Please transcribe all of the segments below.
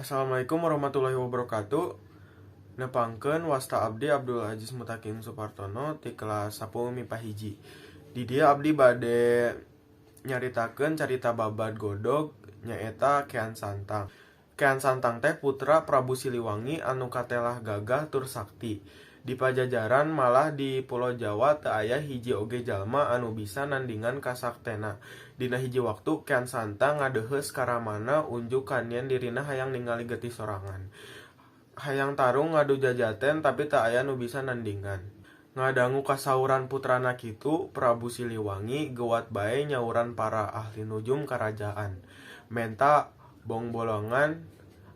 Assalamualaikum warahmatullahi wabarakatuh. Nepangkeun, wasta abdi Abdul Aziz Mutakin Supartono ti kelas 10 MIPA 1. Di dieu abdi bade nyaritakeun carita babad godog, nyaeta Kean Santang. Kean Santang teh putra Prabu Siliwangi anu katelah gagah tur sakti. Di Pajajaran, malah di Pulo Jawa, teu aya hiji oge jalma anu bisa nandingan kasaktena. Dina hiji waktu Kean Santang ngadeuheus ka ramana unjuk ka yen dirina hayang ningali getih sorangan. Hayang tarung ngadu jajaten, tapi teu aya nu bisa nandingan. Ngadangu kasauran putrana kitu, Prabu Siliwangi geuwat bae nyauran para ahli nujum karajaan. Menta bongbolongan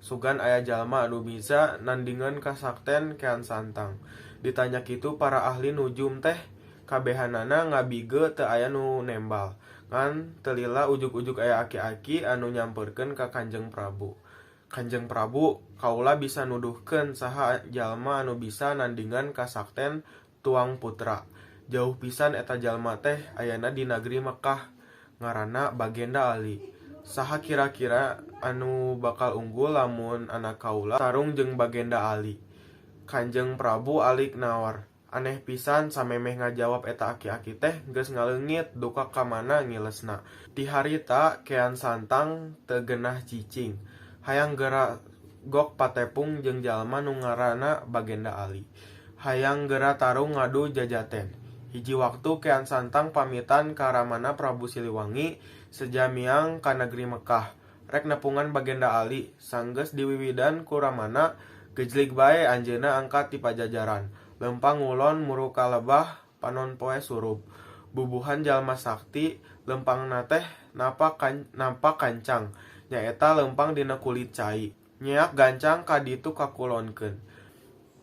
sugan aya jalma anu bisa nandingan kasakten Kean Santang. Ditanya kitu, para ahli nujum teh kabehanana ngabige, teu aya nu nembal. Ngan teu lila ujug-ujug aya aki-aki anu nyamperkeun ka Kanjeng Prabu. "Kanjeng Prabu, kaula bisa nuduhkeun saha jalma anu bisa nandingan kasakten tuang putra. Jauh pisan eta jalma teh, ayana di nagri Mekkah, ngaranna Bagenda Ali. Saha kira-kira anu bakal unggul lamun anak kaula tarung jeung Bagenda Ali?" Kanjeng Prabu alik nawar. Aneh pisan, samemeh ngajawab eta aki-aki teh geus ngaleungit duka ka mana ngilesna. Ti harita Kean Santang teu genah cicing. Hayang gera gok patepung jeung jalma nu ngaranna Bagenda Ali. Hayang gera tarung ngadu jajaten. Hiji waktu Kean Santang pamitan ka ramana Prabu Siliwangi, seja miang ka nagri Mekkah rek nepungan Bagenda Ali. Sanggeus diwiwidan ku ramana, gejlig bae anjeunna angkat ti Pajajaran. Leumpang ngulon muruka lebah, panon poe surub. Bubuhan jalma sakti, leumpangna teh napak kancang, nyaeta leumpang dina kulit cai. Nyeak gancang ka ditu kakulonkeun.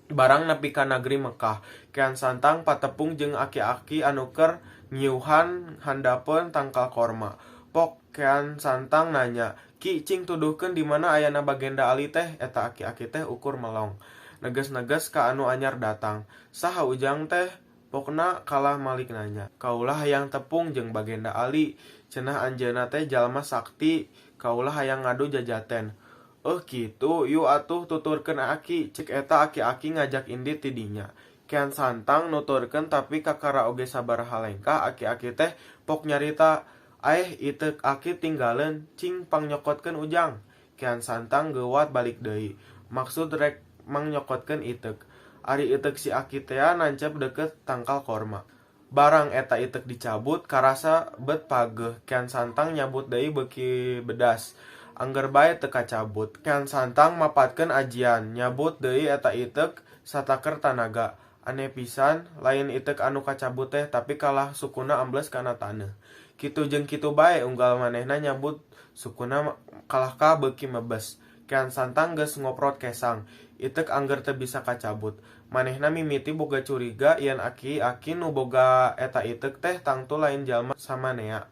Barang nepi ka nagri Mekkah, Kean Santang patepung jeung aki-aki anu keur ngiuhan handapeun tangkal korma. Pok Kean Santang nanya, "Ki, cing tuduhkeun di mana ayana Bagenda Ali teh?" Eta aki-aki teh ukur melong. Neges-neges ka anu anyar datang. "Saha ujang teh?" Pokna kalah malik nanya. "Kaula hayang tepung jeung Bagenda Ali. Cenah anjeunna teh jalma sakti, kaula hayang ngadu jajaten." "Euh, kitu, yu atuh tuturkeun aki," cek eta aki-aki ngajak indit ti dinya. Kean Santang nuturkeun, tapi kakara oge sabaraha lengkah aki-aki teh pok nyarita, "Aeh, iteuk aki tinggaleun, cing pangnyokotkeun ujang." Kean Santang geuwat balik deui. Maksud rek mangnyokotkeun iteuk. Ari iteuk si aki tea nancep deukeut tangkal korma. Barang eta iteuk dicabut, karasa bet pageuh. Kean Santang nyabut deui beuki bedas. Angger bae teu kacabut. Kean Santang mapatkeun ajian, nyabut deui eta iteuk sataker tanaga. Aneh pisan, lain iteuk anu kacabut teh, tapi kalah sukuna ambles kana taneuh. Kitu jeung kitu bae, unggal manehna nyabut sukuna kalahka beuki mebes. Kean Santang geus ngoprot kesang, iteuk angger teu bisa kacabut. Manehna mimiti boga curiga yen aki-aki nu boga eta iteuk teh tangtu lain jalma samanea.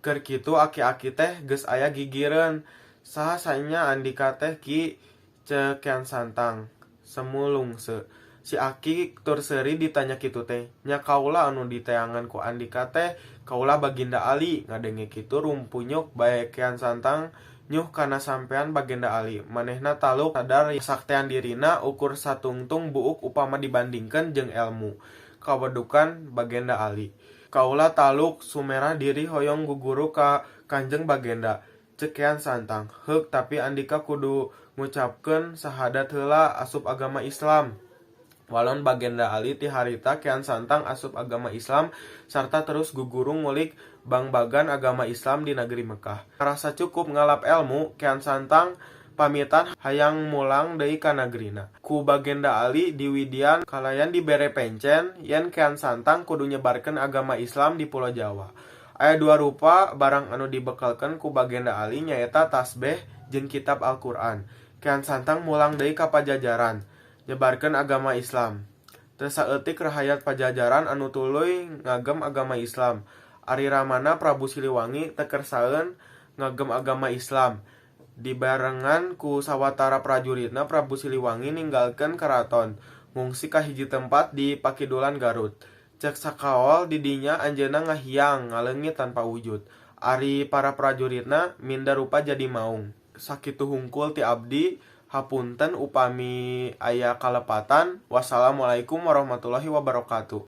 Keur kitu aki-aki teh geus aya gigireun. "Saha saenya andika teh, Ki?" ceuk Kean Santang. Semu lungse. Si aki tur seuri ditanya kitu teh. "Nya kaula anu diteangan ku andika teh, kaula Baginda Ali." Ngadenge kitu rumpunyuk bae Kean Santang nyuh kana sampean Bagenda Ali. Manehna taluk sadar kasaktean dirina ukur satungtung buuk upama dibandingkeun jeung elmu kawedukan Bagenda Ali. "Kaula taluk sumerah diri hoyong guguru ka Kanjeng Bagenda," ceuk Kean Santang. "Heuk, tapi andika kudu ngucapkeun sahadat heula, asup agama Islam," walon Bagenda Ali. Ti harita Kean Santang asup agama Islam sarta terus guguru ngulik bangbagan agama Islam di nagri Mekkah. Karasa cukup ngalap elmu, Kean Santang pamitan hayang mulang deui ka nagrina. Ku Bagenda Ali diwidian kalayan dibere pencen yen Kean Santang kudu nyebarkeun agama Islam di Pulo Jawa. Aya dua rupa barang anu dibekelkeun ku Bagenda Ali, nyaeta tasbeh jeung kitab Al-Qur'an. Kean Santang mulang deui ka Pajajaran nyebarkeun agama Islam. Teu saeutik rahayat Pajajaran anu tuluy ngagem agama Islam. Ari ramana Prabu Siliwangi teu kersaeun ngagem agama Islam. Dibarengan ku sawatara prajuritna, Prabu Siliwangi ninggalkeun karaton, ngungsi ka hiji tempat di pakidulan Garut. Cek sakaol, di dinya anjeunna ngahiang ngaleungit tanpa wujud. Ari para prajuritna minda rupa jadi maung. Sakitu hungkul ti abdi. Hapunten upami aya kalepatan. Wassalamualaikum warahmatullahi wabarakatuh.